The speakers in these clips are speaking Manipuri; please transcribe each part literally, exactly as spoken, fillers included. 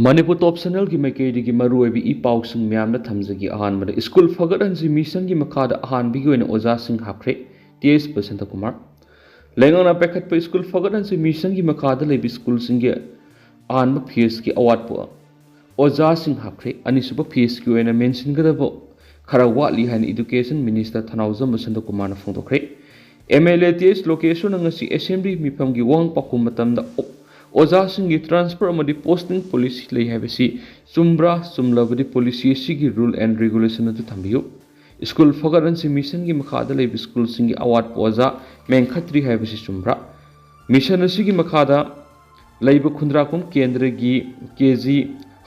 ꯃꯅꯤꯄꯨꯔ ꯇꯣꯞ ꯆꯦꯅꯦꯜꯒꯤ ꯃꯥꯏꯀꯩꯗꯒꯤ ꯃꯔꯨꯑꯣꯏꯕ ꯏ ꯄꯥꯎꯁꯤꯡ ꯃꯌꯥꯝꯗ ꯊꯝꯖꯒꯦ꯫ ꯑꯍꯥꯟꯕꯗ ꯁ꯭ꯀꯨꯜ ꯐꯒꯠꯍꯟꯁꯤ ꯃꯤꯁꯟꯒꯤ ꯃꯈꯥꯗ ꯑꯍꯥꯟꯕꯒꯤ ꯑꯣꯏꯅ ꯑꯣꯖꯥꯁꯤꯡ ꯍꯥꯞꯈ꯭ꯔꯦ꯫ ꯇꯤ ꯑꯦꯁ ꯕꯁꯟꯇ ꯀꯨꯃꯥꯔ꯫ ꯂꯩꯉꯥꯛꯅ ꯄꯥꯏꯈꯠꯄ ꯁ꯭ꯀꯨꯜ ꯐꯒꯠꯍꯟꯁꯤ ꯃꯤꯁꯟꯒꯤ ꯃꯈꯥꯗ ꯂꯩꯕ ꯁ꯭ꯀꯨꯜꯁꯤꯡꯒꯤ ꯑꯍꯥꯟꯕ ꯐꯦꯁꯀꯤ ꯑꯋꯥꯠꯄ ꯑꯣꯖꯥꯁꯤꯡ ꯍꯥꯞꯈ꯭ꯔꯦ꯫ ꯑꯅꯤꯁꯨꯕ ꯐꯦꯁꯀꯤ ꯑꯣꯏꯅ ꯃꯦꯟꯁꯤꯟꯒꯗꯕ ꯈꯔ ꯋꯥꯠꯂꯤ ꯍꯥꯏꯅ ꯏꯗꯨꯀꯦꯁꯟ ꯃꯤꯅꯤꯁꯇꯔ ꯊꯅꯥꯎꯖꯝ ꯕꯁꯟꯇ ꯀꯨꯃꯥꯔꯅ ꯐꯣꯡꯗꯣꯛꯈ꯭ꯔꯦ꯫ ꯑꯦꯝ ꯑꯦꯜ ꯑꯦ ꯇꯤ ꯑꯦꯁ ꯂꯣꯀꯦꯁꯣꯔꯅ ꯉꯁꯤ ꯑꯦꯁꯦꯝꯕ꯭ꯂꯤ ꯃꯤꯐꯝꯒꯤ ꯋꯥꯍꯪ ꯄꯥꯎꯈꯨꯝ ꯃꯇꯝꯗ ꯑꯣ-, ꯑꯣꯖꯥꯁꯤꯡꯒꯤ ꯇ꯭ꯔꯥꯟꯁꯐꯔ ꯑꯃꯗꯤ ꯄꯣꯁꯇꯤꯡ ꯄꯣꯂꯤꯁꯤ ꯂꯩ ꯍꯥꯏꯕꯁꯤ ꯆꯨꯝꯕ꯭ꯔꯥ? ꯆꯨꯝꯂꯕꯗꯤ ꯄꯣꯂꯤꯁꯤ ꯑꯁꯤꯒꯤ ꯔꯨꯜ ꯑꯦꯟ ꯔꯤꯒꯨꯂꯦꯁꯟ ꯑꯗꯨ ꯊꯝꯕꯤꯌꯨ꯫ ꯁ꯭ꯀꯨꯜ ꯐꯒꯠꯍꯟꯁꯤ ꯃꯤꯁꯟꯒꯤ ꯃꯈꯥꯗ ꯂꯩꯕ ꯁ꯭ꯀꯨꯜꯁꯤꯡꯒꯤ ꯑꯋꯥꯠꯄ ꯑꯣꯖꯥ ꯃꯦꯟꯈꯠꯇ꯭ꯔꯤ ꯍꯥꯏꯕꯁꯤ ꯆꯨꯝꯕ꯭ꯔꯥ? ꯃꯤꯁꯟ ꯑꯁꯤꯒꯤ ꯃꯈꯥꯗ ꯂꯩꯕ ꯈꯨꯟꯗ꯭ꯔꯥꯛꯄꯝ ꯀꯦꯟꯗ꯭ꯔꯒꯤ ꯀꯦ ꯖꯤ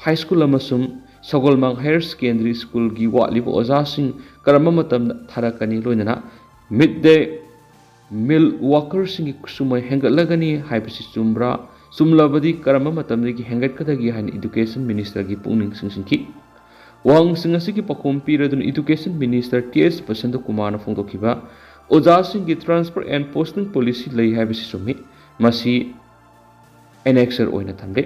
ꯍꯥꯏ ꯁ꯭ꯀꯨꯜ ꯑꯃꯁꯨꯡ ꯁꯒꯣꯜꯃꯥꯡ ꯍꯥꯌꯔ ꯁꯦꯀꯦꯟꯗꯔꯤ ꯁ꯭ꯀꯨꯜꯒꯤ ꯋꯥꯠꯂꯤꯕ ꯑꯣꯖꯥꯁꯤꯡ ꯀꯔꯝꯕ ꯃꯇꯝꯗ ꯊꯥꯔꯛꯀꯅꯤ? ꯂꯣꯏꯅꯅ ꯃꯤꯗ ꯗꯦ ꯃꯤꯜ ꯋꯥꯀꯔꯁꯤꯡꯒꯤ ꯈꯨꯠꯁꯨꯃꯟ ꯍꯦꯟꯒꯠꯂꯒꯅꯤ ꯍꯥꯏꯕꯁꯤ ꯆꯨꯝꯕ꯭ꯔꯥ? ꯆꯨꯝꯂꯕꯗꯤ ꯀꯔꯝꯕ ꯃꯇꯝꯗꯒꯤ ꯍꯦꯟꯒꯠꯀꯗꯒꯦ ꯍꯥꯏꯅ ꯏꯗꯨꯀꯦꯁꯟ ꯃꯤꯅꯤꯁꯇꯔꯒꯤ ꯄꯨꯛꯅꯤꯡ ꯆꯤꯡꯁꯤꯟꯈꯤ꯫ ꯋꯥꯍꯪꯁꯤꯡ ꯑꯁꯤꯒꯤ ꯄꯥꯎꯈꯨꯝ ꯄꯤꯔꯗꯨꯅ ꯏꯗꯨꯀꯦꯁꯟ ꯃꯤꯅꯤꯁꯇꯔ ꯇꯤ ꯑꯦꯁ ꯕꯁꯟꯇ ꯀꯨꯃꯥꯔꯅ ꯐꯣꯡꯗꯣꯛꯈꯤꯕ ꯑꯣꯖꯥꯁꯤꯡꯒꯤ ꯇ꯭ꯔꯥꯟꯁꯐꯔ ꯑꯦꯟ ꯄꯣꯁꯇꯤꯡ ꯄꯣꯂꯤꯁꯤ ꯂꯩ ꯍꯥꯏꯕꯁꯤ ꯆꯨꯝꯃꯤ꯫ ꯃꯁꯤ ꯑꯦꯅꯦꯛꯁꯔ ꯑꯣꯏꯅ ꯊꯝꯂꯦ꯫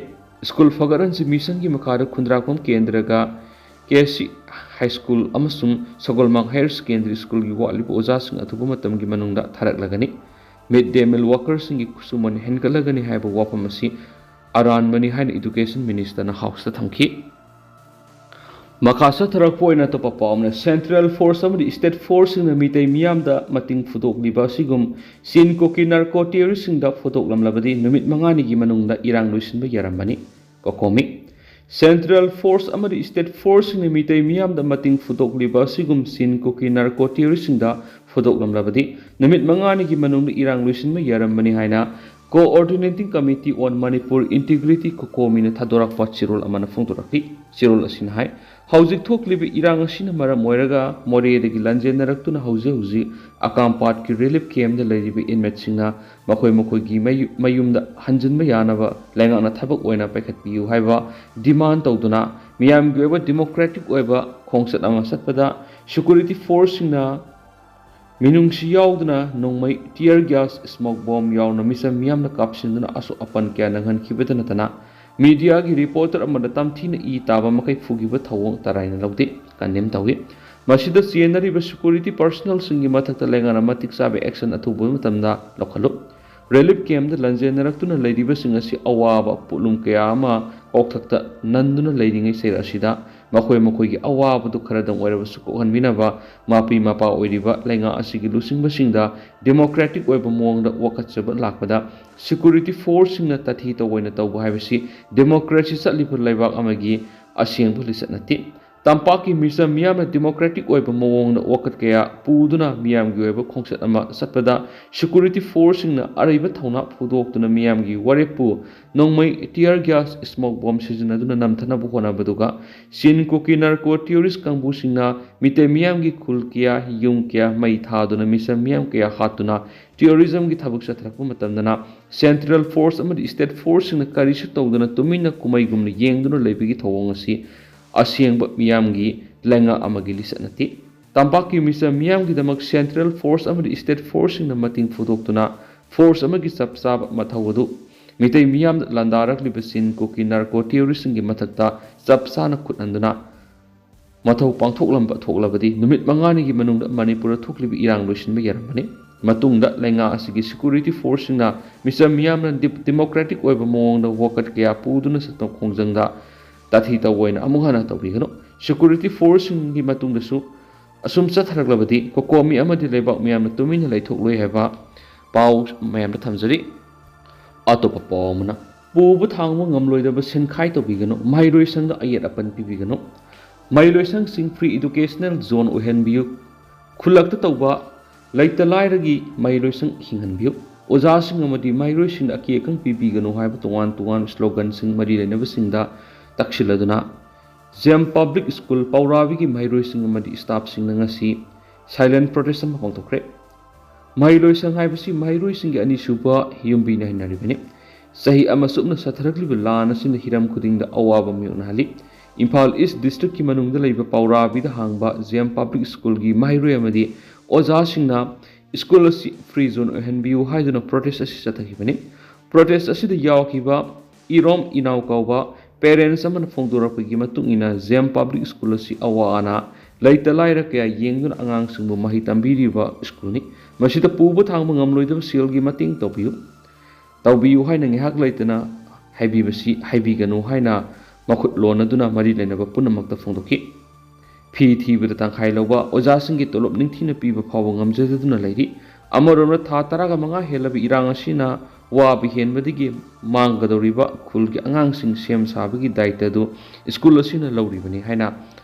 ꯁ꯭ꯀꯨꯜ ꯐꯒꯠꯍꯟꯁꯤ ꯃꯤꯁꯟꯒꯤ ꯃꯈꯥꯗ ꯈꯨꯟꯗ꯭ꯔꯥꯛꯄꯝ ꯀꯦꯟꯗ꯭ꯔꯒ ꯀꯦ ꯁꯤ ꯍꯥꯏ ꯁ꯭ꯀꯨꯜ ꯑꯃꯁꯨꯡ ꯁꯒꯣꯜꯃꯥꯡ ꯍꯥꯌꯔ ꯁꯦꯀꯦꯟꯗꯔꯤ ꯁ꯭ꯀꯨꯜꯒꯤ ꯋꯥꯠꯂꯤꯕ ꯑꯣꯖꯥꯁꯤꯡ ꯑꯊꯨꯕ ꯃꯇꯝꯒꯤ ꯃꯅꯨꯡꯗ ꯊꯥꯔꯛꯂꯒꯅꯤ꯫ ꯃꯤꯗ ꯗꯦ ꯃꯤꯜ ꯋꯥꯀꯔꯁꯤꯡꯒꯤ ꯈꯨꯠꯁꯨꯃꯟ ꯍꯦꯟꯒꯠꯂꯒꯅꯤ ꯍꯥꯏꯕ ꯋꯥꯐꯝ ꯑꯁꯤ ꯑꯔꯥꯟꯕꯅꯤ ꯍꯥꯏꯅ ꯏꯗꯨꯀꯦꯁꯟ ꯃꯤꯅꯤꯁꯇꯔꯅ ꯍꯥꯎꯁꯇ ꯊꯝꯈꯤ꯫ ꯃꯈꯥ ꯆꯠꯊꯔꯛꯄ ꯑꯣꯏꯅ ꯑꯇꯣꯞꯄ ꯄꯥꯎ ꯑꯃꯅ, ꯁꯦꯟꯇ꯭ꯔꯦꯜ ꯐꯣꯔꯁ ꯑꯃꯗꯤ ꯁ꯭ꯇꯦꯠ ꯐꯣꯔꯁꯁꯤꯡꯅ ꯃꯤꯇꯩ ꯃꯤꯌꯥꯝꯗ ꯃꯇꯦꯡ ꯐꯨꯗꯣꯛꯂꯤꯕ ꯑꯁꯤꯒꯨꯝ ꯆꯤꯟ ꯀꯣꯀꯤ ꯅꯥꯔꯀꯣ ꯇꯦꯔꯣꯔꯤꯁꯁꯤꯡꯗ ꯐꯨꯗꯣꯛꯂꯝꯂꯕꯗꯤ ꯅꯨꯃꯤꯠ ꯃꯉꯥꯅꯤꯒꯤ ꯃꯅꯨꯡꯗ ꯏꯔꯥꯡ ꯂꯣꯏꯁꯤꯟꯕ ꯌꯥꯔꯝꯕꯅꯤ꯫ ꯀꯣꯀꯣꯃꯤ꯫ ꯁꯦꯟꯇ꯭ꯔꯦꯜ ꯐꯣꯔꯁ ꯑꯃꯗꯤ ꯁ꯭ꯇꯦꯠ ꯐꯣꯔꯁꯁꯤꯡꯅ ꯃꯤꯇꯩ ꯃꯤꯌꯥꯝꯗ ꯃꯇꯦꯡ ꯐꯨꯗꯣꯛꯂꯤꯕ ꯑꯁꯤꯒꯨꯝ ꯆꯤꯟ ꯀꯣꯀꯤ ꯅꯥꯔꯀꯣ ꯇꯦꯔꯣꯔꯤꯁꯁꯤꯡꯗ ꯐꯨꯗꯣꯛꯂꯝꯂꯕꯗꯤ ꯅꯨꯃꯤꯠ ꯃꯉꯥꯅꯤꯒꯤ ꯃꯅꯨꯡꯗ ꯏꯔꯥꯡ ꯂꯣꯏꯁꯤꯟꯕ ꯌꯥꯔꯝꯕꯅꯤ ꯍꯥꯏꯅ Coordinating Committee on Manipur Integrity, ꯀꯣꯀꯣꯃꯤꯅ ꯊꯥꯗꯣꯔꯛꯄ ꯆꯦꯔꯣꯜ ꯑꯃꯅ ꯐꯣꯡꯗꯣꯔꯛꯂꯤ꯫ ꯆꯦꯔꯣꯜ ꯑꯁꯤꯅ ꯍꯥꯏ, ꯍꯧꯖꯤꯛ ꯊꯣꯛꯂꯤꯕ ꯏꯔꯥꯡ ꯑꯁꯤꯅ ꯃꯔꯝ ꯑꯣꯏꯔꯒ ꯃꯣꯔꯦꯗꯒꯤ ꯂꯥꯟꯖꯦꯟꯅꯔꯛꯇꯨꯅ ꯍꯧꯖꯤꯛ ꯍꯧꯖꯤꯛ ꯑꯀꯥꯝꯄꯥꯠꯀꯤ ꯔꯤꯂꯤꯐ ꯀꯦꯝꯞꯇ ꯂꯩꯔꯤꯕ ꯏꯟꯃꯦꯠꯁꯤꯡꯅ ꯃꯈꯣꯏ ꯃꯈꯣꯏꯒꯤ ꯃꯌꯨ-, ꯃꯌꯨꯝꯗ ꯍꯟꯖꯤꯟꯕ ꯌꯥꯅꯕ ꯂꯩꯉꯥꯛꯅ ꯊꯕꯛ ꯑꯣꯏꯅ ꯄꯥꯏꯈꯠꯄꯤꯌꯨ ꯍꯥꯏꯕ ꯗꯤꯃꯥꯟ ꯇꯧꯗꯨꯅ ꯃꯤꯌꯥꯝꯒꯤ ꯑꯣꯏꯕ ꯗꯤꯃꯣꯀ꯭ꯔꯦꯇꯤꯛ ꯑꯣꯏꯕ ꯈꯣꯡꯆꯠ ꯑꯃ ꯆꯠꯄꯗ ꯁꯦꯀ꯭ꯌꯨꯔꯤꯇꯤ ꯐꯣꯔꯁꯁꯤꯡꯅ ꯃꯤꯅꯨꯡꯁꯤ ꯌꯥꯎꯗꯅ ꯅꯣꯡꯃꯩ, tear gas, smoke bomb ꯌꯥꯎꯅ ꯃꯤꯆꯝ ꯃꯤꯌꯥꯝꯅ ꯀꯥꯞꯁꯤꯟꯗꯨꯅ ꯑꯁꯣꯛ ꯑꯄꯟ ꯀꯌꯥ ꯅꯪꯍꯟꯈꯤꯕꯇ ꯅꯠꯇꯅ ꯃꯤꯗꯤꯌꯥꯒꯤ ꯔꯤꯄꯣꯔꯇꯔ ꯑꯃꯗ ꯇꯝꯊꯤꯅ ꯏ ꯇꯥꯕ ꯃꯈꯩ ꯐꯨꯈꯤꯕ ꯊꯧꯑꯣꯡ ꯇꯔꯥꯏꯅ ꯂꯧꯗꯦ, ꯀꯟꯗꯦꯝ ꯇꯧꯏ꯫ ꯃꯁꯤꯗ ꯆꯦꯟꯅꯔꯤꯕ ꯁꯦꯀ꯭ꯌꯨꯔꯤꯇꯤ ꯄꯔꯁꯅꯦꯜꯁꯤꯡꯒꯤ ꯃꯊꯛꯇ ꯂꯩꯉꯥꯛꯅ ꯃꯇꯤꯛ ꯆꯥꯕ ꯑꯦꯛꯁꯟ ꯑꯊꯨꯕ ꯃꯇꯝꯗ ꯂꯧꯈꯠꯂꯨ꯫ ꯔꯤꯂꯤꯐ ꯀꯦꯝꯞꯇ ꯂꯥꯟꯖꯦꯟꯅꯔꯛꯇꯨꯅ ꯂꯩꯔꯤꯕꯁꯤꯡ ꯑꯁꯤ ꯑꯋꯥꯕ ꯄꯣꯠꯂꯨꯝ ꯀꯌꯥ ꯑꯃ ꯀꯣꯛꯊꯛꯇ ꯅꯟꯗꯨꯅ ꯂꯩꯔꯤꯉꯩ ꯆꯩꯔꯛ ꯑꯁꯤꯗ ꯃꯈꯣꯏ ꯃꯈꯣꯏꯒꯤ ꯑꯋꯥꯕꯗꯨ ꯈꯔꯗꯪ ꯑꯣꯏꯔꯕꯁꯨ ꯀꯣꯛꯍꯟꯕꯤꯅꯕ ꯃꯄꯤ ꯃꯄꯥ ꯑꯣꯏꯔꯤꯕ ꯂꯩꯉꯥꯛ ꯑꯁꯤꯒꯤ ꯂꯨꯆꯤꯡꯕꯁꯤꯡꯗ ꯗꯦꯃꯣꯀ꯭ꯔꯦꯇꯤꯛ ꯑꯣꯏꯕ ꯃꯑꯣꯡꯗ ꯋꯥꯀꯠꯆꯕ ꯂꯥꯛꯄꯗ ꯁꯦꯀ꯭ꯌꯨꯔꯤꯇꯤ ꯐꯣꯔꯁꯁꯤꯡꯅ ꯇꯥꯊꯤ ꯇꯧꯑꯣꯏꯅ ꯇꯧꯕ ꯍꯥꯏꯕꯁꯤ ꯗꯦꯃꯣꯀ꯭ꯔꯦꯁꯤ ꯆꯠꯂꯤꯕ ꯂꯩꯕꯥꯛ ꯑꯃꯒꯤ ꯑꯁꯦꯡꯕ ꯂꯤꯆꯠ ꯅꯠꯇꯦ꯫ ꯇꯝꯄꯥꯛꯀꯤ ꯃꯤꯆꯝ ꯃꯤꯌꯥꯝꯅ ꯗꯦꯃꯣꯀ꯭ꯔꯦꯇꯤꯛ ꯑꯣꯏꯕ ꯃꯑꯣꯡꯗ ꯋꯥꯀꯠ ꯀꯌꯥ ꯄꯨꯗꯨꯅ ꯃꯤꯌꯥꯝꯒꯤ ꯑꯣꯏꯕ ꯈꯣꯡꯆꯠ ꯑꯃ ꯆꯠꯄꯗ ꯁꯦꯀ꯭ꯌꯨꯔꯤꯇꯤ ꯐꯣꯔꯁꯁꯤꯡꯅ ꯑꯔꯩꯕ ꯊꯧꯅꯥ ꯐꯨꯗꯣꯛꯇꯨꯅ ꯃꯤꯌꯥꯝꯒꯤ ꯋꯥꯔꯦꯞꯄꯨ ꯅꯣꯡꯃꯩ, ꯇꯤꯌꯔ ꯒ꯭ꯌꯥꯁ, ꯁ꯭ꯃꯣꯛ ꯕꯣꯝ ꯁꯤꯖꯤꯟꯅꯗꯨꯅ ꯅꯝꯊꯅꯕ ꯍꯣꯠꯅꯕꯗꯨꯒ ꯆꯤꯟ ꯀꯨꯀꯤ ꯅꯥꯔꯀꯣ ꯇꯦꯔꯣꯔꯤꯁ ꯀꯥꯡꯕꯨꯁꯤꯡꯅ ꯃꯤꯇꯩ ꯃꯤꯌꯥꯝꯒꯤ ꯈꯨꯜ ꯀꯌꯥ, ꯌꯨꯝ ꯀꯌꯥ ꯃꯩ ꯊꯥꯗꯨꯅ ꯃꯤꯆꯝ ꯃꯤꯌꯥꯝ ꯀꯌꯥ ꯍꯥꯠꯇꯨꯅ ꯇꯦꯔꯣꯔꯤꯖꯝꯒꯤ ꯊꯕꯛ ꯆꯠꯊꯔꯛꯄ ꯃꯇꯝꯗꯅ ꯁꯦꯟꯇ꯭ꯔꯦꯜ ꯐꯣꯔꯁ ꯑꯃꯗꯤ ꯁ꯭ꯇꯦꯠ ꯐꯣꯔꯁꯁꯤꯡꯅ ꯀꯔꯤꯁꯨ ꯇꯧꯗꯅ ꯇꯨꯃꯤꯟꯅ ꯀꯨꯝꯍꯩꯒꯨꯝꯅ ꯌꯦꯡꯗꯨꯅ ꯂꯩꯕꯒꯤ ꯊꯧꯑꯣꯡ ꯑꯁꯤ ꯑꯁꯦꯡꯕ ꯃꯤꯌꯥꯝꯒꯤ ꯂꯩꯉꯥꯛ ꯑꯃꯒꯤ ꯂꯤꯆꯠ ꯅꯠꯇꯦ꯫ ꯇꯝꯄꯥꯛꯀꯤ ꯃꯤꯆꯝ ꯃꯤꯌꯥꯝꯒꯤꯗꯃꯛ ꯁꯦꯟꯇ꯭ꯔꯦꯜ ꯐꯣꯔꯁ ꯑꯃꯗꯤ ꯁ꯭ꯇꯦꯠ ꯐꯣꯔꯁꯁꯤꯡꯅ ꯃꯇꯦꯡ ꯐꯨꯗꯣꯛꯇꯨꯅ ꯐꯣꯔꯁ ꯑꯃꯒꯤ ꯆꯞ ꯆꯥꯕ ꯃꯊꯧ ꯑꯗꯨ ꯃꯤꯇꯩ ꯃꯤꯌꯥꯝꯗ ꯂꯥꯟꯗꯥꯔꯛꯂꯤꯕ ꯆꯤꯟ ꯀꯨꯀꯤ ꯅꯥꯔꯀꯣ ꯇꯦꯔꯣꯔꯤꯁꯁꯤꯡꯒꯤ ꯃꯊꯛꯇ ꯆꯞ ꯆꯥꯅ ꯈꯨꯠꯍꯟꯗꯨꯅ ꯃꯊꯧ ꯄꯥꯡꯊꯣꯛꯂꯝꯕ ꯊꯣꯛꯂꯕꯗꯤ ꯅꯨꯃꯤꯠ ꯃꯉꯥꯅꯤꯒꯤ ꯃꯅꯨꯡꯗ ꯃꯅꯤꯄꯨꯔꯗ ꯊꯣꯛꯂꯤꯕ ꯏꯔꯥꯡ ꯂꯣꯏꯁꯤꯟꯕ ꯌꯥꯔꯝꯕꯅꯤ꯫ ꯃꯇꯨꯡꯗ ꯂꯩꯉꯥꯛ ꯑꯁꯤꯒꯤ ꯁꯦꯀ꯭ꯌꯨꯔꯤꯇꯤ ꯐꯣꯔꯁꯁꯤꯡꯅ ꯃꯤꯆꯝ ꯃꯤꯌꯥꯝꯅ ꯗꯤ-, ꯗꯦꯃꯣꯀ꯭ꯔꯦꯇꯤꯛ ꯑꯣꯏꯕ ꯃꯑꯣꯡꯗ ꯋꯥꯀꯠ ꯀꯌꯥ ꯄꯨꯗꯨꯅ ꯆꯠꯄ ꯈꯣꯡꯖꯪꯗ ꯇꯥꯊꯤ ꯇꯧꯑꯣꯏꯅ ꯑꯃꯨꯛ ꯍꯟꯅ ꯇꯧꯕꯤꯒꯅꯨ꯫ ꯁꯦꯀ꯭ꯌꯨꯔꯤꯇꯤ ꯐꯣꯔꯁꯁꯤꯡꯒꯤ ꯃꯇꯨꯡꯗꯁꯨ ꯑꯁꯨꯝ ꯆꯠꯊꯔꯛꯂꯕꯗꯤ ꯀꯣꯀꯣꯃꯤ ꯑꯃꯗꯤ ꯂꯩꯕꯥꯛ ꯃꯤꯌꯥꯝꯅ ꯇꯨꯃꯤꯟꯅ ꯂꯩꯊꯣꯛꯂꯣꯏ ꯍꯥꯏꯕ ꯄꯥꯎ ꯃꯌꯥꯝꯗ ꯊꯝꯖꯔꯤ꯫ ꯑꯇꯣꯞꯄ ꯄꯥꯎ ꯑꯃꯅ, ꯄꯨꯕ ꯊꯥꯡꯕ ꯉꯝꯂꯣꯏꯗꯕ ꯁꯦꯟꯈꯥꯏ ꯇꯧꯕꯤꯒꯅꯨ, ꯃꯍꯩꯔꯣꯏꯁꯪꯗ ꯑꯌꯦꯠ ꯑꯄꯟ ꯄꯤꯕꯤꯒꯅꯨ꯫ ꯃꯍꯩꯔꯣꯏꯁꯪꯁꯤꯡ ꯐ꯭ꯔꯤ ꯏꯗꯨꯀꯦꯁꯅꯦꯜ ꯖꯣꯟ ꯑꯣꯏꯍꯟꯕꯤꯌꯨ, ꯈꯨꯜꯂꯛꯇ ꯇꯧꯕ ꯂꯩꯇ ꯂꯥꯏꯔꯒꯤ ꯃꯍꯩꯔꯣꯏꯁꯪ ꯍꯤꯡꯍꯟꯕꯤꯌꯨ, ꯑꯣꯖꯥꯁꯤꯡ ꯑꯃꯗꯤ ꯃꯍꯩꯔꯣꯏꯁꯤꯡꯗ ꯑꯀꯤ ꯑꯈꯪ ꯄꯤꯕꯤꯒꯅꯨ ꯍꯥꯏꯕ ꯇꯣꯉꯥꯟ ꯇꯣꯉꯥꯟꯕ ꯁ꯭ꯂꯣꯒꯟꯁꯤꯡ ꯃꯔꯤ ꯂꯩꯅꯕꯁꯤꯡꯗ ꯇꯛꯁꯤꯜꯂꯗꯨꯅ ꯖꯦꯝ ꯄꯕ꯭ꯂꯤꯛ ꯁ꯭ꯀꯨꯜ ꯄꯧꯔꯥꯕꯤꯒꯤ ꯃꯍꯩꯔꯣꯏꯁꯤꯡ ꯑꯃꯗꯤ ꯁ꯭ꯇꯥꯐꯁꯤꯡꯅ ꯉꯁꯤ ꯁꯥꯏꯂꯦꯟ ꯄ꯭ꯔꯣꯇꯦꯁ ꯑꯃ ꯄꯥꯡꯊꯣꯛꯈ꯭ꯔꯦ꯫ ꯃꯍꯩꯂꯣꯏꯁꯪ ꯍꯥꯏꯕꯁꯤ ꯃꯍꯩꯔꯣꯏꯁꯤꯡꯒꯤ ꯑꯅꯤꯁꯨꯕ ꯌꯨꯝꯕꯤꯅ ꯍꯥꯏꯅꯔꯤꯕꯅꯤ꯫ ꯆꯍꯤ ꯑꯃ ꯆꯨꯞꯅ ꯆꯠꯊꯔꯛꯂꯤꯕ ꯂꯥꯟ ꯑꯁꯤꯅ ꯍꯤꯔꯝ ꯈꯨꯗꯤꯡꯗ ꯑꯋꯥꯕ ꯃꯥꯌꯣꯛꯅꯍꯜꯂꯤ꯫ ꯏꯝꯐꯥꯜ ꯏꯁ ꯗꯤꯁꯇ꯭ꯔꯤꯛꯀꯤ ꯃꯅꯨꯡꯗ ꯂꯩꯕ ꯄꯧꯔꯥꯕꯤꯗ ꯍꯥꯡꯕ ꯖꯦꯝ ꯄꯕ꯭ꯂꯤꯛ ꯁ꯭ꯀꯨꯜꯒꯤ ꯃꯍꯩꯔꯣꯏ ꯑꯃꯗꯤ ꯑꯣꯖꯥꯁꯤꯡꯅ ꯁ꯭ꯀꯨꯜ ꯑꯁꯤ ꯐ꯭ꯔꯤ ꯖꯣꯟ ꯑꯣꯏꯍꯟꯕꯤꯌꯨ ꯍꯥꯏꯗꯨꯅ ꯄ꯭ꯔꯣꯇꯦꯁ ꯑꯁꯤ ꯆꯠꯊꯈꯤꯕꯅꯤ꯫ ꯄ꯭ꯔꯣꯇꯦꯁ ꯑꯁꯤꯗ ꯌꯥꯎꯈꯤꯕ ꯏꯔꯣꯝ ꯏꯅꯥꯎ ꯀꯧꯕ parents ꯑꯃꯅ ꯐꯣꯡꯗꯣꯔꯛꯄꯒꯤ ꯃꯇꯨꯡ ꯏꯟꯅ, ꯖꯦꯝ Public School ꯑꯁꯤ ꯑꯋꯥ ꯑꯅꯥ, ꯂꯩꯇ ꯂꯥꯏꯔ ꯀꯌꯥ ꯌꯦꯡꯗꯨꯅ ꯑꯉꯥꯡꯁꯤꯡꯕꯨ ꯃꯍꯩ ꯇꯝꯕꯤꯔꯤꯕ ꯁ꯭ꯀꯨꯜꯅꯤ꯫ ꯃꯁꯤꯗ ꯄꯨꯕ ꯊꯥꯡꯕ ꯉꯝꯂꯣꯏꯗꯕ ꯁꯦꯜꯒꯤ ꯃꯇꯦꯡ ꯇꯧꯕꯤꯌꯨ, ꯇꯧꯕꯤꯌꯨ ꯍꯥꯏꯅ ꯉꯥꯏꯍꯥꯛ ꯂꯩꯇꯅ ꯍꯥꯏꯕꯤꯕꯁꯤ ꯍꯥꯏꯕꯤꯒꯅꯨ ꯍꯥꯏꯅ ꯃꯈꯨꯠ ꯂꯣꯟꯅꯗꯨꯅ ꯃꯔꯤ ꯂꯩꯅꯕ ꯄꯨꯝꯅꯃꯛꯇ ꯐꯣꯡꯗꯣꯛꯈꯤ꯫ ꯐꯤ ꯊꯤꯕꯗ ꯇꯪꯈꯥꯏ ꯂꯧꯕ, ꯑꯣꯖꯥꯁꯤꯡꯒꯤ ꯇꯣꯂꯣꯞ ꯅꯤꯡꯊꯤꯅ ꯄꯤꯕ ꯐꯥꯎꯕ ꯉꯝꯖꯗꯗꯨꯅ ꯂꯩꯔꯤ꯫ ꯑꯃꯔꯣꯝꯗ, ꯊꯥ ꯇꯔꯥꯒ ꯃꯉꯥ ꯍꯦꯜꯂꯕ ꯏꯔꯥꯡ ꯑꯁꯤꯅ ꯋꯥꯕ ꯍꯦꯟꯕꯗꯒꯤ ꯃꯥꯡꯒꯗꯧꯔꯤꯕ ꯈꯨꯜꯒꯤ ꯑꯉꯥꯡꯁꯤꯡ ꯁꯦꯝ ꯁꯥꯕꯒꯤ ꯗꯥꯏꯇ ꯑꯗꯨ ꯁ꯭ꯀꯨꯜ ꯑꯁꯤꯅ ꯂꯧꯔꯤꯕꯅꯤ ꯍꯥꯏꯅ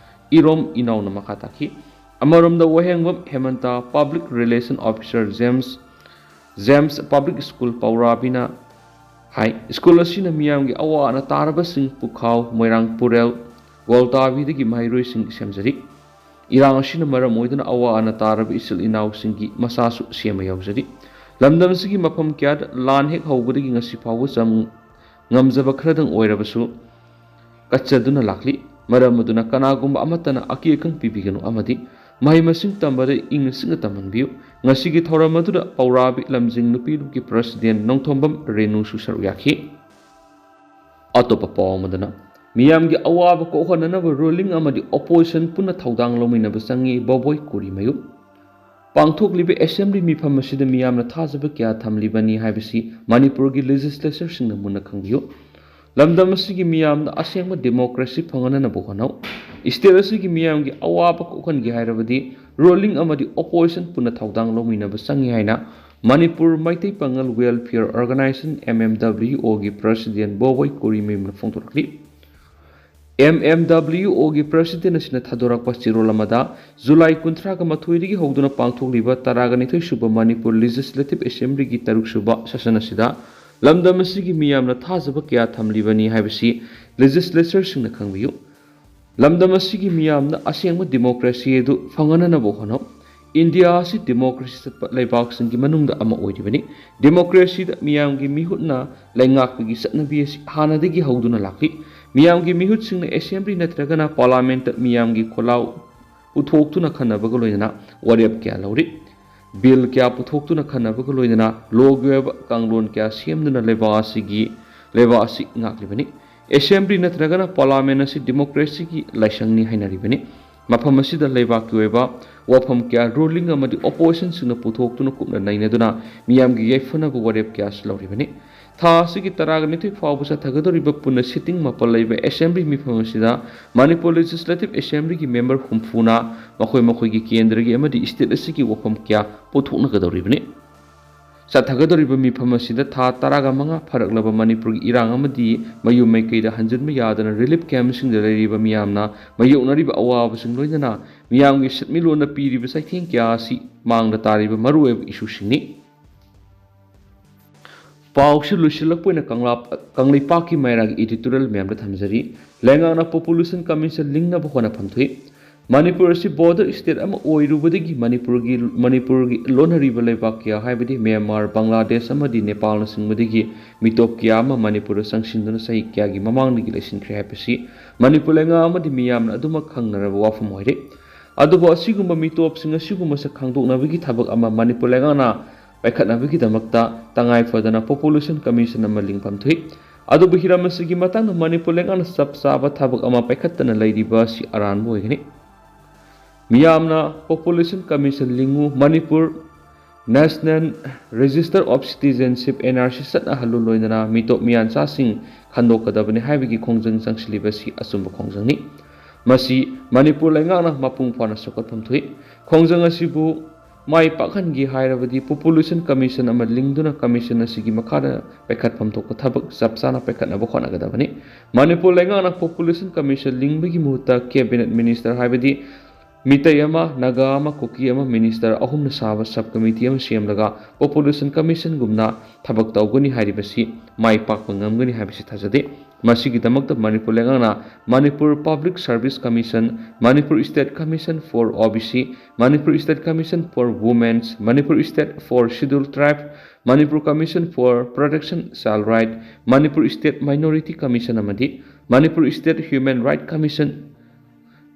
ꯏꯔꯣꯝ ꯏꯅꯥꯎꯅ ꯃꯈꯥ ꯇꯥꯈꯤ꯫ ꯑꯃꯔꯣꯝꯗ, ꯋꯥꯍꯦꯡꯕꯝ ꯍꯦꯃꯟꯇ Public Relation Officer, James, James Public School, ꯄꯧꯔꯥꯕꯤꯅ ꯍꯥꯏ, ꯁ꯭ꯀꯨꯜ ꯑꯁꯤꯅ ꯃꯤꯌꯥꯝꯒꯤ ꯑꯋꯥ ꯑꯅꯥ ꯇꯥꯔꯕꯁꯤꯡ ꯄꯨꯈꯥꯎ, ꯃꯣꯏꯔꯥꯡ ꯄꯨꯔꯦꯜ, ꯒꯣꯜꯇꯥꯕꯤꯗꯒꯤ ꯃꯍꯩꯔꯣꯏꯁꯤꯡ ꯁꯦꯝꯖꯔꯤ꯫ ꯏꯔꯥꯡ ꯑꯁꯤꯅ ꯃꯔꯝ ꯑꯣꯏꯗꯨꯅ ꯑꯋꯥ ꯑꯅꯥ ꯇꯥꯔꯕ ꯏꯆꯤꯜ ꯏꯅꯥꯎꯁꯤꯡꯒꯤ ꯃꯆꯥꯁꯨ ꯁꯦꯝꯕ ꯌꯥꯎꯖꯔꯤ꯫ ꯂꯝꯗꯝ ꯑꯁꯤꯒꯤ ꯃꯐꯝ ꯀꯌꯥꯗ ꯂꯥꯟ ꯍꯦꯛ ꯍꯧꯕꯗꯒꯤ ꯉꯁꯤ ꯐꯥꯎꯕ ꯆꯪ ꯉꯝꯖꯕ ꯈꯔꯗꯪ ꯑꯣꯏꯔꯕꯁꯨ ꯀꯠꯆꯗꯨꯅ ꯂꯥꯛꯂꯤ꯫ ꯃꯔꯝ ꯑꯗꯨꯅ ꯀꯅꯥꯒꯨꯝꯕ ꯑꯃꯠꯇꯅ ꯑꯀꯤ ꯑꯈꯪ ꯄꯤꯕꯤꯒꯅꯨ ꯑꯃꯗꯤ ꯃꯍꯩ ꯃꯁꯤꯡ ꯇꯝꯕꯗ ꯏꯪꯅ ꯆꯤꯛꯅ ꯇꯝꯍꯟꯕꯤꯌꯨ꯫ ꯉꯁꯤꯒꯤ ꯊꯧꯔꯝ ꯑꯗꯨꯗ ꯄꯧꯔꯥꯕꯤ ꯂꯝꯖꯤꯡ ꯅꯨꯄꯤ ꯂꯨꯞꯀꯤ President ꯅꯣꯡꯊꯣꯝꯕꯝ ꯔꯦꯅꯨꯁꯨ ꯁꯔꯨꯛ ꯌꯥꯈꯤ꯫ ꯑꯇꯣꯞꯄ ꯄꯥꯎ ꯑꯃꯗꯅ, ꯃꯤꯌꯥꯝꯒꯤ ꯑꯋꯥꯕ ꯀꯣꯛꯍꯟꯅꯅꯕ ruling ꯑꯃꯗꯤ opposition ꯄꯨꯟꯅ ꯊꯧꯗꯥꯡ ꯂꯧꯃꯤꯟꯅꯕ ꯆꯪꯏ, ꯕꯣꯕꯣꯏ ꯀꯨꯔꯤꯃꯌꯨꯝ꯫ ꯄꯥꯡꯊꯣꯛꯂꯤꯕ assembly ꯃꯤꯐꯝ ꯑꯁꯤꯗ ꯃꯤꯌꯥꯝꯅ ꯊꯥꯖꯕ ꯀꯌꯥ ꯊꯝꯂꯤꯕꯅꯤ ꯍꯥꯏꯕꯁꯤ ꯃꯅꯤꯄꯨꯔꯒꯤ legislatorꯁꯤꯡꯅ ꯃꯨꯟꯅ ꯈꯪꯕꯤꯌꯨ꯫ ꯂꯝꯗꯝ ꯑꯁꯤꯒꯤ ꯃꯤꯌꯥꯝꯅ ꯑꯁꯦꯡꯕ democracy ꯐꯪꯍꯟꯅꯅꯕ ꯍꯣꯠꯅꯧ꯫ State ꯑꯁꯤꯒꯤ ꯃꯤꯌꯥꯝꯒꯤ ꯑꯋꯥꯕ ꯀꯣꯛꯍꯟꯒꯦ ꯍꯥꯏꯔꯕꯗꯤ ruling ꯑꯃꯗꯤ opposition ꯄꯨꯟꯅ ꯊꯧꯗꯥꯡ ꯂꯧꯃꯤꯟꯅꯕ ꯆꯪꯏ ꯍꯥꯏꯅ ꯃꯅꯤꯄꯨꯔ ꯃꯩꯇꯩ ꯄꯥꯉꯜ Welfare Organisation, MMWOꯒꯤ President ꯕꯣꯕꯣꯏ ꯀꯨꯔꯤꯃꯌꯨꯝꯅ ꯐꯣꯡꯗꯣꯔꯛꯂꯤ꯫ MMWOꯒꯤ President ꯑꯁꯤꯅ ꯊꯥꯗꯣꯔꯛꯄ ꯆꯦꯔꯣꯜ ꯑꯃꯗ, ꯖꯨꯂꯥꯏ ꯀꯨꯟꯊ꯭ꯔꯥꯒ ꯃꯥꯊꯣꯏꯗꯒꯤ ꯍꯧꯗꯨꯅ ꯄꯥꯡꯊꯣꯛꯂꯤꯕ ꯇꯔꯥꯒ ꯅꯤꯊꯣꯏ ꯁꯨꯕ ꯃꯅꯤꯄꯨꯔ Legislative Assemblyꯒꯤ ꯇꯔꯨꯛ ꯁꯨꯕ session ꯑꯁꯤꯗ ꯂꯝꯗꯝ ꯑꯁꯤꯒꯤ ꯃꯤꯌꯥꯝꯅ ꯊꯥꯖꯕ ꯀꯌꯥ ꯊꯝꯂꯤꯕꯅꯤ ꯍꯥꯏꯕꯁꯤ legislatorꯁꯤꯡꯅ ꯈꯪꯕꯤꯌꯨ꯫ ꯂꯝꯗꯝ ꯑꯁꯤꯒꯤ ꯃꯤꯌꯥꯝꯅ ꯑꯁꯦꯡꯕ democracy ꯑꯗꯨ ꯐꯪꯍꯟꯅꯅꯕ ꯍꯣꯠꯅꯧ꯫ ꯏꯟꯗꯤꯌꯥ ꯑꯁꯤ democracy ꯆꯠꯄ ꯂꯩꯕꯥꯛꯁꯤꯡꯒꯤ ꯃꯅꯨꯡꯗ ꯑꯃ ꯑꯣꯏꯔꯤꯕꯅꯤ꯫ Democracyꯗ ꯃꯤꯌꯥꯝꯒꯤ ꯃꯤꯍꯨꯠꯅ ꯂꯩꯉꯥꯛꯄꯒꯤ ꯆꯠꯅꯕꯤ ꯑꯁꯤ ꯍꯥꯟꯅꯗꯒꯤ ꯍꯧꯗꯨꯅ ꯂꯥꯛꯂꯤ꯫ ꯃꯤꯌꯥꯝꯒꯤ ꯃꯤꯍꯨꯠꯁꯤꯡꯅ assembly ꯅꯠꯇ꯭ꯔꯒꯅ parliamentꯇ ꯃꯤꯌꯥꯝꯒꯤ ꯈꯣꯜꯂꯥꯎ ꯄꯨꯊꯣꯛꯇꯨꯅ ꯈꯟꯅꯕꯒ ꯂꯣꯏꯅꯅ ꯋꯥꯔꯦꯞ ꯀꯌꯥ ꯂꯧꯔꯤ꯫ Bill ꯀꯌꯥ ꯄꯨꯊꯣꯛꯇꯨꯅ ꯈꯟꯅꯕꯒ ꯂꯣꯏꯅꯅ lawꯒꯤ ꯑꯣꯏꯕ ꯀꯥꯡꯂꯣꯟ ꯀꯌꯥ ꯁꯦꯝꯗꯨꯅ ꯂꯩꯕꯥꯛ ꯑꯁꯤꯒꯤ ꯂꯩꯕꯥꯛ ꯑꯁꯤ ꯉꯥꯛꯂꯤꯕꯅꯤ꯫ ꯑꯦꯁꯦꯝꯕ꯭ꯂꯤ ꯅꯠꯇ꯭ꯔꯒꯅ ꯄꯥꯔꯂꯥꯃꯦꯟ ꯑꯁꯤ ꯗꯤꯃꯣꯀ꯭ꯔꯦꯁꯤꯒꯤ ꯂꯥꯏꯁꯪꯅꯤ ꯍꯥꯏꯅꯔꯤꯕꯅꯤ꯫ ꯃꯐꯝ ꯑꯁꯤꯗ ꯂꯩꯕꯥꯛꯀꯤ ꯑꯣꯏꯕ ꯋꯥꯐꯝ ꯀꯌꯥ ꯔꯨꯂꯤꯡ ꯑꯃꯗꯤ ꯑꯣꯄꯣꯖꯤꯁꯟꯁꯤꯡꯅ ꯄꯨꯊꯣꯛꯇꯨꯅ ꯀꯨꯞꯅ ꯅꯩꯅꯗꯨꯅ ꯃꯤꯌꯥꯝꯒꯤ ꯌꯥꯏꯐꯅꯕ ꯋꯥꯔꯦꯞ ꯀꯌꯥꯁꯨ ꯂꯧꯔꯤꯕꯅꯤ꯫ ꯊꯥ ꯑꯁꯤꯒꯤ ꯇꯔꯥꯒ ꯅꯤꯊꯣꯏ ꯐꯥꯎꯕ ꯆꯠꯊꯒꯗꯧꯔꯤꯕ ꯄꯨꯟꯅ ꯁꯤꯇꯤꯡ ꯃꯥꯄꯜ ꯂꯩꯕ ꯑꯦꯁꯦꯝꯕ꯭ꯂꯤ ꯃꯤꯐꯝ ꯑꯁꯤꯗ ꯃꯅꯤꯄꯨꯔ ꯂꯦꯖꯤꯁꯂꯦꯇꯤꯚ ꯑꯦꯁꯦꯝꯕ꯭ꯂꯤꯒꯤ ꯃꯦꯝꯕꯔ ꯍꯨꯝꯐꯨꯅ ꯃꯈꯣꯏ ꯃꯈꯣꯏꯒꯤ ꯀꯦꯟꯗ꯭ꯔꯒꯤ ꯑꯃꯗꯤ ꯁ꯭ꯇꯦꯠ ꯑꯁꯤꯒꯤ ꯋꯥꯐꯝ ꯀꯌꯥ ꯄꯨꯊꯣꯛꯅꯒꯗꯧꯔꯤꯕꯅꯤ꯫ ꯆꯠꯊꯒꯗꯧꯔꯤꯕ ꯃꯤꯐꯝ ꯑꯁꯤꯗ ꯊꯥ ꯇꯔꯥꯒ ꯃꯉꯥ ꯐꯥꯔꯛꯂꯕ ꯃꯅꯤꯄꯨꯔꯒꯤ ꯏꯔꯥꯡ ꯑꯃꯗꯤ ꯃꯌꯨꯝ ꯃꯥꯏꯀꯩꯗ ꯍꯟꯖꯤꯟꯕ ꯌꯥꯗꯅ ꯔꯤꯂꯤꯐ ꯀꯦꯝꯞꯁꯤꯡꯗ ꯂꯩꯔꯤꯕ ꯃꯤꯌꯥꯝꯅ ꯃꯥꯌꯣꯛꯅꯔꯤꯕ ꯑꯋꯥꯕꯁꯤꯡ ꯂꯣꯏꯅꯅ ꯃꯤꯌꯥꯝꯒꯤ ꯁꯤꯟꯃꯤꯠꯂꯣꯟꯗ ꯄꯤꯔꯤꯕ ꯆꯩꯊꯦꯡ ꯀꯌꯥ ꯑꯁꯤ ꯃꯥꯡꯗ ꯇꯥꯔꯤꯕ ꯃꯔꯨꯑꯣꯏꯕ ꯏꯁꯨꯁꯤꯡꯅꯤ꯫ ꯄꯥꯎꯁꯤ ꯂꯣꯏꯁꯤꯜꯂꯛꯄ ꯑꯣꯏꯅ ꯀꯪꯂꯥ-, ꯀꯪꯂꯩꯄꯥꯛꯀꯤ ꯃꯩꯔꯥꯒꯤ editorial ꯃꯌꯥꯝꯗ ꯊꯝꯖꯔꯤ꯫ ꯂꯩꯉꯥꯛꯅ Population Commission ꯂꯤꯡꯅꯕ ꯍꯣꯠꯅꯐꯝ ꯊꯣꯛꯏ꯫ ꯃꯅꯤꯄꯨꯔ ꯑꯁꯤ border state ꯑꯃ ꯑꯣꯏꯔꯨꯕꯗꯒꯤ ꯃꯅꯤꯄꯨꯔꯒꯤ, ꯃꯅꯤꯄꯨꯔꯒꯤ ꯂꯣꯟꯅꯔꯤꯕ ꯂꯩꯕꯥꯛ ꯀꯌꯥ ꯍꯥꯏꯕꯗꯤ ꯃ꯭ꯌꯥꯟꯃꯥꯔ, ꯕꯪꯒ꯭ꯂꯥꯗꯦꯁ ꯑꯃꯗꯤ ꯅꯦꯄꯥꯜꯅꯆꯤꯡꯕꯗꯒꯤ ꯃꯤꯇꯣꯞ ꯀꯌꯥ ꯑꯃ ꯃꯅꯤꯄꯨꯔꯗ ꯆꯪꯁꯤꯟꯗꯨꯅ ꯆꯍꯤ ꯀꯌꯥꯒꯤ ꯃꯃꯥꯡꯗꯒꯤ ꯂꯩꯁꯤꯟꯈ꯭ꯔꯦ ꯍꯥꯏꯕꯁꯤ ꯃꯅꯤꯄꯨꯔ ꯂꯩꯉꯥꯛ ꯑꯃꯗꯤ ꯃꯤꯌꯥꯝꯅ ꯑꯗꯨꯃꯛ ꯈꯪꯅꯔꯕ ꯋꯥꯐꯝ ꯑꯣꯏꯔꯦ꯫ ꯑꯗꯨꯕꯨ ꯑꯁꯤꯒꯨꯝꯕ ꯃꯤꯇꯣꯞꯁꯤꯡ ꯑꯁꯤꯕꯨ ꯃꯁꯛ ꯈꯪꯗꯣꯛꯅꯕꯒꯤ ꯊꯕꯛ ꯑꯃ ꯃꯅꯤꯄꯨꯔ ꯂꯩꯉꯥꯛꯅ ꯄꯥꯏꯈꯠꯅꯕꯒꯤꯗꯃꯛꯇ ꯇꯉꯥꯏ ꯐꯗꯅ Population Commission ꯑꯃ ꯂꯤꯡꯐꯝ ꯊꯣꯛꯏ꯫ ꯑꯗꯨꯕꯨ ꯍꯤꯔꯝ ꯑꯁꯤꯒꯤ ꯃꯇꯥꯡꯗ ꯃꯅꯤꯄꯨꯔ ꯂꯩꯉꯥꯛꯅ ꯆꯞ ꯆꯥꯕ ꯊꯕꯛ ꯑꯃ ꯄꯥꯏꯈꯠꯇꯅ ꯂꯩꯔꯤꯕ ꯑꯁꯤ ꯑꯔꯥꯟꯕ ꯑꯣꯏꯒꯅꯤ꯫ ꯃꯤꯌꯥꯝꯅ Population Commission ꯂꯤꯡꯉꯨ, Manipur National Register of Citizenship, N R C, ꯆꯠꯅꯍꯜꯂꯨ, ꯂꯣꯏꯅꯅ ꯃꯤꯇꯣꯞ ꯃꯤꯌꯥꯟꯆꯥꯁꯤꯡ ꯈꯟꯗꯣꯛꯀꯗꯕꯅꯤ ꯍꯥꯏꯕꯒꯤ ꯈꯣꯡꯖꯪ ꯆꯪꯁꯤꯜꯂꯤꯕ ꯑꯁꯤ ꯑꯆꯨꯝꯕ ꯈꯣꯡꯖꯪꯅꯤ꯫ ꯃꯁꯤ ꯃꯅꯤꯄꯨꯔ ꯂꯩꯉꯥꯛꯅ ꯃꯄꯨꯡ ꯐꯥꯅ ꯆꯥꯎꯈꯠꯐꯝ ꯊꯣꯛꯏ꯫ ꯈꯣꯡꯖꯪ ꯑꯁꯤꯕꯨ ꯃꯥꯏ ꯄꯥꯛꯍꯟꯒꯦ ꯍꯥꯏꯔꯕꯗꯤ Population Commission ꯑꯃ ꯂꯤꯡꯗꯨꯅ commission ꯑꯁꯤꯒꯤ ꯃꯈꯥꯗ ꯄꯥꯏꯈꯠꯐꯝ ꯊꯣꯛꯄ ꯊꯕꯛ ꯆꯞ ꯆꯥꯅ ꯄꯥꯏꯈꯠꯅꯕ ꯍꯣꯠꯅꯒꯗꯕꯅꯤ꯫ ꯃꯅꯤꯄꯨꯔ ꯂꯩꯉꯥꯛꯅ Population Commission ꯂꯤꯡꯕꯒꯤ ꯃꯍꯨꯠꯇ cabinet minister ꯍꯥꯏꯕꯗꯤ ꯃꯤꯇꯩ ꯑꯃ, ꯅꯥꯒꯥ ꯑꯃ, ꯀꯨꯀꯤ ꯑꯃ, minister ꯑꯍꯨꯝꯅ ꯁꯥꯕ sub committee ꯑꯃ ꯁꯦꯝꯂꯒ Population Commission ꯒꯨꯝꯅ ꯊꯕꯛ ꯇꯧꯒꯅꯤ ꯍꯥꯏꯔꯤꯕꯁꯤ ꯃꯥꯏ ꯄꯥꯛꯄ ꯉꯝꯒꯅꯤ ꯍꯥꯏꯕꯁꯤ ꯊꯥꯖꯗꯦ꯫ ꯃꯁꯤꯒꯤꯗꯃꯛꯇ ꯃꯅꯤꯄꯨꯔ ꯂꯩꯉꯥꯛꯅ Manipur Public Service Commission, Manipur State Commission for O B C, Manipur State Commission for Women's, Manipur State for Scheduled Tribe, Manipur Commission for Protection Child Right, Manipur State Minority Commission ꯑꯃꯗꯤ Manipur State Human Right Commission,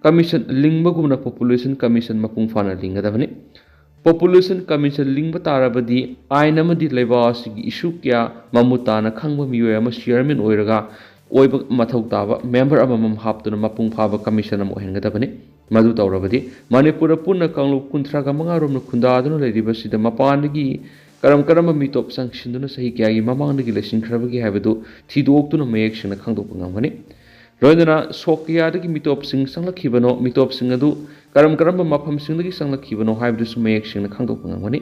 Commission ꯂꯤꯡꯕꯒꯨꯝꯅ Population Commission ꯃꯄꯨꯡ ꯐꯥꯅ ꯂꯤꯡꯒꯗꯕꯅꯤ꯫ Population Commission ꯂꯤꯡꯕ ꯇꯥꯔꯕꯗꯤ ꯑꯥꯏꯟ ꯑꯃꯗꯤ ꯂꯩꯕꯥꯛ ꯑꯁꯤꯒꯤ ꯏꯁꯨ ꯀꯌꯥ ꯃꯃꯨꯠ ꯇꯥꯅ ꯈꯪꯕ ꯃꯤꯑꯣꯏ ꯑꯃ ꯆꯤꯌꯔꯃꯦꯟ ꯑꯣꯏꯔꯒ ꯑꯣꯏꯕ ꯃꯊꯧ ꯇꯥꯕ ꯃꯦꯝꯕꯔ ꯑꯃꯃꯝ ꯍꯥꯞꯇꯨꯅ ꯃꯄꯨꯡ ꯐꯥꯕ ꯀꯃꯤꯁꯟ ꯑꯃ ꯑꯣꯏꯍꯟꯒꯗꯕꯅꯤ꯫ ꯃꯗꯨ ꯇꯧꯔꯕꯗꯤ ꯃꯅꯤꯄꯨꯔꯗ ꯄꯨꯟꯅ ꯀꯥꯡꯂꯨꯞ ꯀꯨꯟꯊ꯭ꯔꯥꯒ ꯃꯉꯥ ꯔꯣꯝꯅ ꯈꯨꯟꯗꯥꯗꯨꯅ ꯂꯩꯔꯤꯕꯁꯤꯗ ꯃꯄꯥꯟꯗꯒꯤ ꯀꯔꯝ ꯀꯔꯝꯕ ꯃꯤꯇꯣꯞ ꯆꯪꯁꯤꯟꯗꯨꯅ ꯆꯍꯤ ꯀꯌꯥꯒꯤ ꯃꯃꯥꯡꯗꯒꯤ ꯂꯩꯁꯤꯟꯈ꯭ꯔꯕꯒꯦ ꯍꯥꯏꯕꯗꯨ ꯊꯤꯗꯣꯛꯇꯨꯅ ꯃꯌꯦꯛ ꯁꯦꯡꯅ ꯈꯪꯗꯣꯛꯄ ꯉꯝꯒꯅꯤ꯫ ꯂꯣꯏꯅꯅ ꯁꯣꯛ ꯀꯌꯥꯗꯒꯤ ꯃꯤꯇꯣꯞꯁꯤꯡ ꯆꯪꯂꯛꯈꯤꯕꯅꯣ, ꯃꯤꯇꯣꯞꯁꯤꯡ ꯑꯗꯨ ꯀꯔꯝ ꯀꯔꯝꯕ ꯃꯐꯝꯁꯤꯡꯗꯒꯤ ꯆꯪꯂꯛꯈꯤꯕꯅꯣ ꯍꯥꯏꯕꯗꯨꯁꯨ ꯃꯌꯦꯛ ꯁꯦꯡꯅ ꯈꯪꯗꯣꯛꯄ ꯉꯝꯒꯅꯤ꯫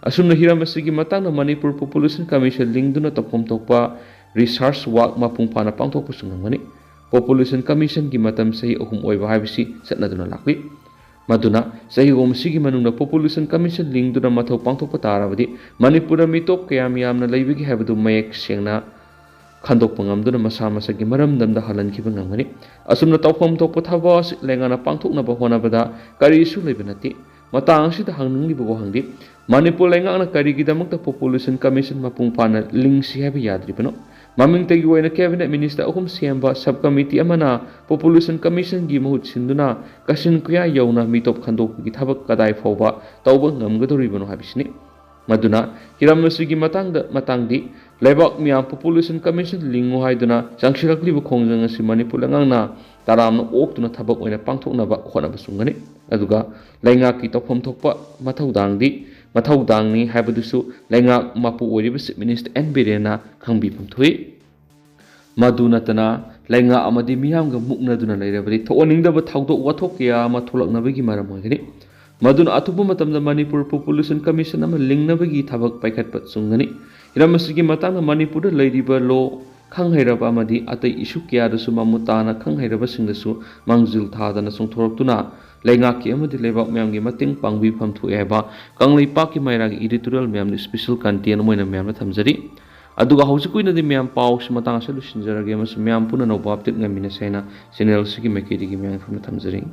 ꯑꯁꯨꯝꯅ ꯍꯤꯔꯝ ꯑꯁꯤꯒꯤ ꯃꯇꯥꯡꯗ ꯃꯅꯤꯄꯨꯔ ꯄꯣꯄꯨꯂꯦꯁꯟ ꯀꯃꯤꯁꯟ ꯂꯤꯡꯗꯨꯅ ꯇꯧꯐꯝ ꯊꯣꯛꯄ ꯔꯤꯁꯥꯔꯆ ꯋꯥꯔꯛ ꯃꯄꯨꯡ ꯐꯥꯅ ꯄꯥꯡꯊꯣꯛꯄꯁꯨ ꯉꯝꯒꯅꯤ꯫ ꯄꯣꯄꯨꯂꯦꯁꯟ ꯀꯃꯤꯁꯟꯒꯤ ꯃꯇꯝ ꯆꯍꯤ ꯑꯍꯨꯝ ꯑꯣꯏꯕ ꯍꯥꯏꯕꯁꯤ ꯆꯠꯅꯗꯨꯅ ꯂꯥꯛꯂꯤ꯫ ꯃꯗꯨꯅ ꯆꯍꯤ ꯑꯍꯨꯝ ꯑꯁꯤꯒꯤ ꯃꯅꯨꯡꯗ ꯄꯣꯄꯨꯂꯦꯁꯟ ꯀꯃꯤꯁꯟ ꯂꯤꯡꯗꯨꯅ ꯃꯊꯧ ꯄꯥꯡꯊꯣꯛꯄ ꯇꯥꯔꯕꯗꯤ ꯃꯅꯤꯄꯨꯔꯗ ꯃꯤꯇꯣꯞ ꯀꯌꯥꯝ ꯌꯥꯝꯅ ꯂꯩꯕꯒꯦ ꯍꯥꯏꯕꯗꯨ ꯃꯌꯦꯛ ꯁꯦꯡꯅ ꯈꯟꯗꯣꯛꯄ ꯉꯝꯗꯨꯅ ꯃꯁꯥ ꯃꯁꯥꯒꯤ ꯃꯔꯝꯗꯝꯗ ꯍꯜꯍꯟꯈꯤꯕ ꯉꯝꯒꯅꯤ꯫ ꯑꯁꯨꯝꯅ ꯇꯧꯐꯝ ꯊꯣꯛꯄ ꯊꯕꯛ ꯑꯁꯤ ꯂꯩꯉꯥꯛꯅ ꯄꯥꯡꯊꯣꯛꯅꯕ ꯍꯣꯠꯅꯕꯗ ꯀꯔꯤꯁꯨ ꯂꯩꯕ ꯅꯠꯇꯦ꯫ ꯃꯇꯥꯡ ꯑꯁꯤꯗ ꯍꯪꯅꯤꯡꯂꯤꯕ ꯋꯥꯍꯪꯗꯤ, ꯃꯅꯤꯄꯨꯔ ꯂꯩꯉꯥꯛꯅ ꯀꯔꯤꯒꯤꯗꯃꯛꯇ ꯄꯣꯄꯨꯂꯦꯁꯟ ꯀꯃꯤꯁꯟ ꯃꯄꯨꯡ ꯐꯥꯅ ꯂꯤꯡꯁꯤ ꯍꯥꯏꯕ ꯌꯥꯗ꯭ꯔꯤꯕꯅꯣ? ꯃꯃꯤꯡꯇꯒꯤ ꯑꯣꯏꯅ ꯀꯦꯕꯤꯅꯦꯠ ꯃꯤꯅꯤꯁꯇꯔ ꯑꯍꯨꯝ ꯁꯦꯝꯕ ꯁꯕ ꯀꯃꯤꯇꯤ ꯑꯃꯅ ꯄꯣꯄꯨꯂꯦꯁꯟ ꯀꯃꯤꯁꯟꯒꯤ ꯃꯍꯨꯠ ꯁꯤꯟꯗꯨꯅ ꯀꯥꯆꯤꯟ ꯀꯣꯌꯥ ꯌꯧꯅ ꯃꯤꯇꯣꯞ ꯈꯟꯗꯣꯛꯄꯒꯤ ꯊꯕꯛ ꯀꯗꯥꯏ ꯐꯥꯎꯕ ꯇꯧꯕ ꯉꯝꯒꯗꯧꯔꯤꯕꯅꯣ ꯍꯥꯏꯕꯁꯤꯅꯤ꯫ ꯃꯗꯨꯅ ꯍꯤꯔꯝ ꯑꯁꯤꯒꯤ ꯃꯇꯥꯡꯗ, ꯃꯇꯥꯡꯗꯤ ꯂꯩꯕꯥꯛ ꯃꯤꯌꯥꯝ ꯄꯣꯄꯨꯂꯦꯁꯟ ꯀꯃꯤꯁꯟ ꯂꯤꯡꯉꯨ ꯍꯥꯏꯗꯨꯅ ꯆꯪꯁꯤꯜꯂꯛꯂꯤꯕ ꯈꯣꯡꯖꯪ ꯑꯁꯤ ꯃꯅꯤꯄꯨꯔ ꯂꯩꯉꯥꯛꯅ ꯇꯔꯥꯝꯅ ꯑꯣꯛꯇꯨꯅ ꯊꯕꯛ ꯑꯣꯏꯅ ꯄꯥꯡꯊꯣꯛꯅꯕ ꯍꯣꯠꯅꯕ ꯆꯨꯝꯒꯅꯤ꯫ ꯑꯗꯨꯒ ꯂꯩꯉꯥꯛꯀꯤ ꯇꯧꯐꯝ ꯊꯣꯛꯄ ꯃꯊꯧꯗꯥꯡꯗꯤ, ꯃꯊꯧꯗꯥꯡꯅꯤ ꯍꯥꯏꯕꯗꯨꯁꯨ ꯂꯩꯉꯥꯛ ꯃꯄꯨ ꯑꯣꯏꯔꯤꯕ ꯆꯤꯐ ꯃꯤꯅꯤꯁꯇꯔ ꯑꯦꯟ ꯕꯤꯔꯦꯟꯅ ꯈꯪꯕꯤꯐꯝ ꯊꯣꯛꯏ꯫ ꯃꯗꯨ ꯅꯠꯇꯅ ꯂꯩꯉꯥꯛ ꯑꯃꯗꯤ ꯃꯤꯌꯥꯝꯒ ꯃꯨꯛꯅꯗꯨꯅ ꯂꯩꯔꯕꯗꯤ ꯊꯣꯛꯍꯟꯅꯤꯡꯗꯕ ꯊꯧꯗꯣꯛ ꯋꯥꯊꯣꯛ ꯀꯌꯥ ꯑꯃ ꯊꯣꯛꯂꯛꯅꯕꯒꯤ ꯃꯔꯝ ꯑꯣꯏꯒꯅꯤ꯫ ꯃꯗꯨꯅ ꯑꯊꯨꯕ ꯃꯇꯝꯗ ꯃꯅꯤꯄꯨꯔ ꯄꯣꯄꯨꯂꯦꯁꯟ ꯀꯃꯤꯁꯟ ꯑꯃ ꯂꯤꯡꯅꯕꯒꯤ ꯊꯕꯛ ꯄꯥꯏꯈꯠꯄ ꯆꯨꯝꯒꯅꯤ꯫ ꯍꯤꯔꯝ ꯑꯁꯤꯒꯤ ꯃꯇꯥꯡꯗ ꯃꯅꯤꯄꯨꯔꯗ ꯂꯩꯔꯤꯕ ꯂꯣ ꯈꯪ ꯍꯩꯔꯕ ꯑꯃꯗꯤ ꯑꯇꯩ ꯏꯁꯨ ꯀꯌꯥꯗꯁꯨ ꯃꯃꯨꯠ ꯇꯥꯅ ꯈꯪ ꯍꯩꯔꯕꯁꯤꯡꯗꯁꯨ ꯃꯥꯡꯖꯤꯜ ꯊꯥꯗꯅ ꯆꯣꯡꯊꯣꯔꯛꯇꯨꯅ ꯂꯩꯉꯥꯛꯀꯤ ꯑꯃꯗꯤ ꯂꯩꯕꯥꯛ ꯃꯌꯥꯝꯒꯤ ꯃꯇꯦꯡ ꯄꯥꯡꯕꯤꯐꯝ ꯊꯣꯛꯑꯦ ꯍꯥꯏꯕ ꯀꯪꯂꯩꯄꯥꯛꯀꯤ ꯃꯩꯔꯥꯒꯤ ꯏꯗꯤꯇꯣꯔꯤꯌꯦꯜ ꯃꯌꯥꯝꯅ ꯏꯁꯄꯤꯁꯦꯜ ꯀꯟꯇꯦꯟ ꯑꯃ ꯑꯣꯏꯅ ꯃꯌꯥꯝꯅ ꯊꯝꯖꯔꯤ꯫ ꯑꯗꯨꯒ ꯍꯧꯖꯤꯛꯀꯤ ꯑꯣꯏꯅꯗꯤ ꯃꯌꯥꯝ ꯄꯥꯎꯁꯤ ꯃꯇꯥꯡ ꯑꯁꯤꯗ ꯂꯣꯏꯁꯤꯟꯖꯔꯒꯦ ꯑꯃꯁꯨꯡ ꯃꯌꯥꯝ ꯄꯨꯟꯅ ꯑꯅꯧꯕ ꯑꯞꯗꯦꯠ ꯉꯥꯏꯃꯤꯟꯅꯁꯦ ꯍꯥꯏꯅ ꯆꯦꯅꯦꯜ ꯑꯁꯤꯒꯤ ꯃꯥꯏꯀꯩꯗꯒꯤ ꯃꯌꯥꯝ ꯄꯨꯟꯅ ꯊꯝꯖꯔꯤ꯫